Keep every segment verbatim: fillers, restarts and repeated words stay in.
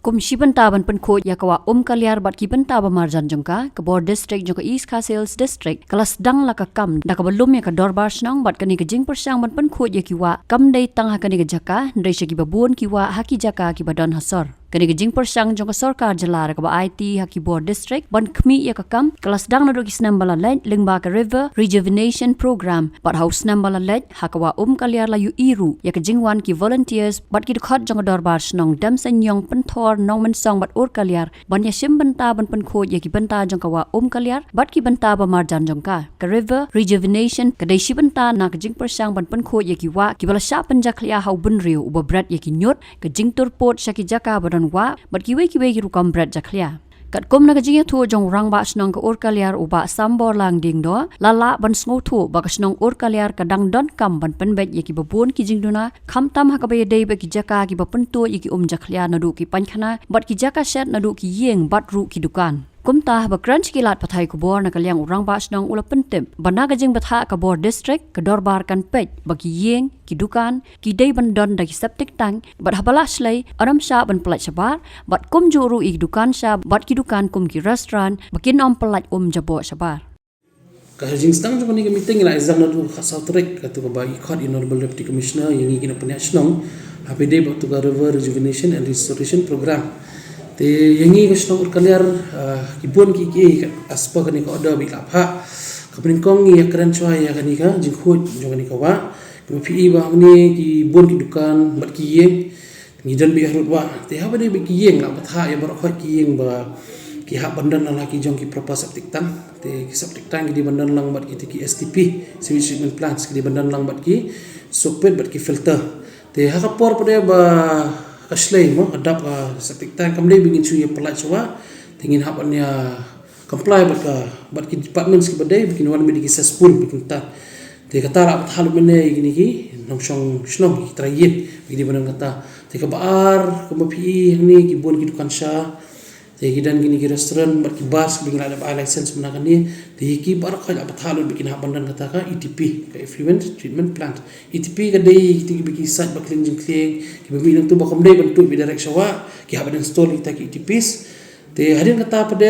Kum shi bynta ban pynkhuid ïa ka wah Umkaliar bad ki bynta ba marjan jong ka, ka bor district jong ka East Khasi Hills District ka la sdang la ka kam da kaba lum ïa ka dorbar shnong bad kane ka jingpyrshang ban pynkhuid ïa ki wah kam dei tang ha kane ka jaka, hynrei sha kiba bun ki wah ha ki jaka kiba don ha sor. Kane ka jingpyrshang jong ka sorkar jylla da kaba aiti ha ki bor district ban khmih ïa ka kam ka la sdang naduh ki snem ba la leit lyngba ka River Rejuvenation Program bad ha u snem ba la leit ha ka wah Umkaliar la ïohi ruh ïa ka jingwan ki volunteers bad ki dkhot jong ka dorbar shnong dem seng ïong pynthor Nongmynsong bad Urkaliar ban ïashim bynta ban pynkhuid ïa ki bynta jong ka wah Umkaliar bad ki bynta ba marjan jong ka. Ka River Rejuvenation ka dei shi bynta na ka jingpyrshang ban pynkhuid ïa ki wah kiba la shah pynjakhlia ha u bynriew uba bret ïa ki ñiut, ka jingtur pud sha ki jaka ba don wah bad kiwei kiwei ki rukom bret jakhlia. Katkum na ka jingïathuh jong u rangbah shnong ka Urkaliar u Bah Samborlang Diengdoh, la lah ban sngewthuh ba ka shnong Urkaliar ka dang donkam ban pynbeit ïa kiba bun ki jingduna, khamtam ha kaba ïadei bad ki jaka kiba pyntuid ïa ki um jakhlia naduh ki painkhana bad ki jaka shet naduh ki ïing bad ruh ki dukan. Kumta haba kren sha ki lad pathai khubor na ka liang u rangbah shnong u la pyntip ba na ka jingbthah ka bor district ka dorbar kan peit ba ki ïing, ki dukan ki dei ban don da ki septic tank bad haba lah shlei ym shah ban pyllait shabar bad kumjuh ruh ïa ki dukan sha bad ki dukan kum ki restaurant ba kin ym pyllait um jaboh shabar. Ka jingsdang jong kane ka meeting la ïa sdang naduh ka khatsaw tarik, katto kaba i khot i Honorable Deputy Commissioner ïa ngi ki nongpynïaid shnong haba ïadei bad katto ka River Rejuvenation and Restoration Program. Te ïa ngi ka shnong Urkaliar, ah, ki bun ki ki as per kane ka order ba i la phah. Kaba nyngkong ngi ïakren shuwa ïa kane ka jingkhuid jong kane ka wah. Kaba phi i ba hangne ki bun ki dukan bad ki ïing. Ngi don beit harud wah. Te haba dei beit ki ïing la bthah ïa baroh khoit ki ïing ba ki hap ban don lang ha ki jong ki proper septic tank. Te ki septic tank ki dei ban don lang bad kita ki S T P, sewage treatment plants, ki dei ban don lang bad ki soak pit bad ki filter. Te ha ka por pat ba ka shlei mo, ka dap ka septic tank, kam dei ba ngin shu ïa pyllait shuwa. Te ngin hap ban ïa comply bad ka, bad ki departments kiba dei ba kin wan beit da ki cesspool ba kin tan. Te kata la bthah lut mynne ïa kine ki nongshong shnong, ki trai ïing ba ki dei ban don kata. Te kaba ar, kumba phi i hangne ki bun ki dukan sha. Te ki don kine ki restaurant bad ki bars ba ngi la dep ai license mynta kane. Te ïa ki baroh khoit la bthah lut ba kin hap ban don kata ka E T P, ka effluent treatment plant. E T P ka dei kita kiba ki sait ba khlieng jingkhlieng, kiba mih nangtu ba kam dei ban tuid beit direct sha wah, ki hap ban install kita ki E T Ps. Te hadien kata pat,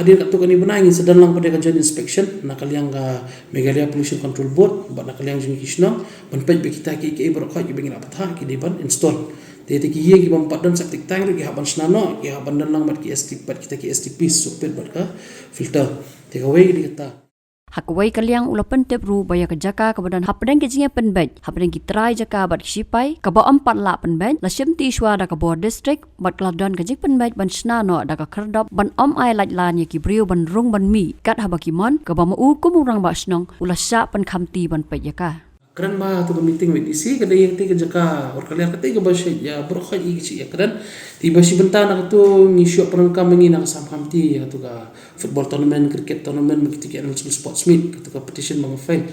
hadien katto katne bnai ngin sa don lang pat ka joint inspection na ka liang ka Meghalaya Pollution Control Board bad na ka liang jong ki shnong ban peit ba kita ki, ki baroh khoit kiba ngi la bthah ki dei ban install. Te, te ki ïing kiba ym pat don septic tank ruh ki hap ban shna noh, ki hap ban don lang bad ki S T, bad kita ki S T Ps, soak pit bad ka filter. Te kawei ka dei kata. Ha kawei ka liang u la pyntip ruh ba ïa ka jaka kaba don hapdeng ka jingïapynbeit hapdeng ki trai jaka bad ki shipai kaba ym pat lah pynbeit, la shimti shuwa da ka bor district bad ka la don ka jingpynbeit ban shna noh da ka khyrdop ban ym ai lait lan ïa ki briew ban rung ban mih kat haba ki mon, kaba ma u kum u rangbah shnong u la shah pynkhamti ban peit ïa ka. Kren ba ha tu ka meeting with D C ka dei ïa kata ka jaka Urkaliar, kata kaba shu ïa baroh khoit i ka shu ïakren. Te ba shi bynta na katu ngi shu pynrung kam ngi na ka Sam Khamti ïa katu ka football tournament, cricket tournament, bad kita ki annual sports meet, katu ka petition ba nga file.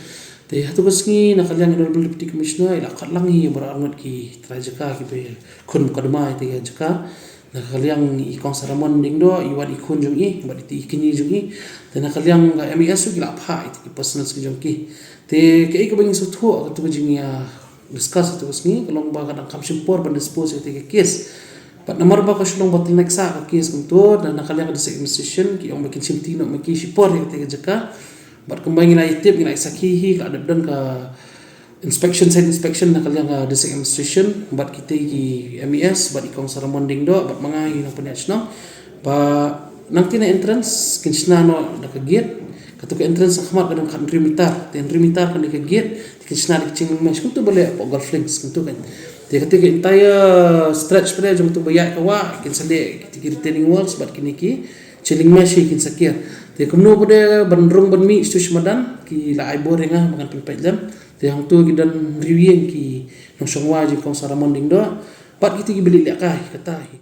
Te ha tu ka sngi na ka liang Honorable Deputy Commissioner i la khot lang hi ïa baroh arngut ki trai jaka kiba khun mukotduma ïa kata ka jaka. Na ka liang i Kong Saramon Diengdoh i wan i khun jong i bad i kñi jong i. Te na ka liang ka M A S ruh ki la phah ïa ki personals ki jong ki. Te kaei kaba ngi sngewthuh ha katu ka jingïa discuss ha tu ka sngi ka long ba ka dang kham shim por ban dispose ïa kata ka case. Bad namar ba ka shu long bottleneck sah ka case kumto, na ka liang ka district administration ki ong ba kin shimti noh ma ki shipor ïa kata ka jaka. Bad kumba ngi la ïa tip, ngi la ïa sakhi hi, ka la dep don ka inspection, site inspection na ka liang ka district administration bad kita ki M A S bad i Kong Saramon Diengdoh bad ma nga i nongpynïaid shnong. Ba nangta na entrance kin shna noh da ka gate. Katu ka entrance ha khmat ka dang khathynriew meter, te hynriew meter kane ka gate, te kin shna da ka jinglyngmesh kumto ba leh hapoh golf links kumto kan. Te katu ka entire stretch pat jong katu ba ïaid ka wah kin sa leh kita ki retaining walls bad kine ki jinglyngmesh hi kin sa kiar. Te kumno pat ban rung ban mih shuh shuh madan ki la ai bor ïa nga ba ngan pynpeit lem. Te hangto ki don hynriew ïing ki nongshong wah jong i Kong Saramon Diengdoh bad kita kiba leh lehkai kata hi.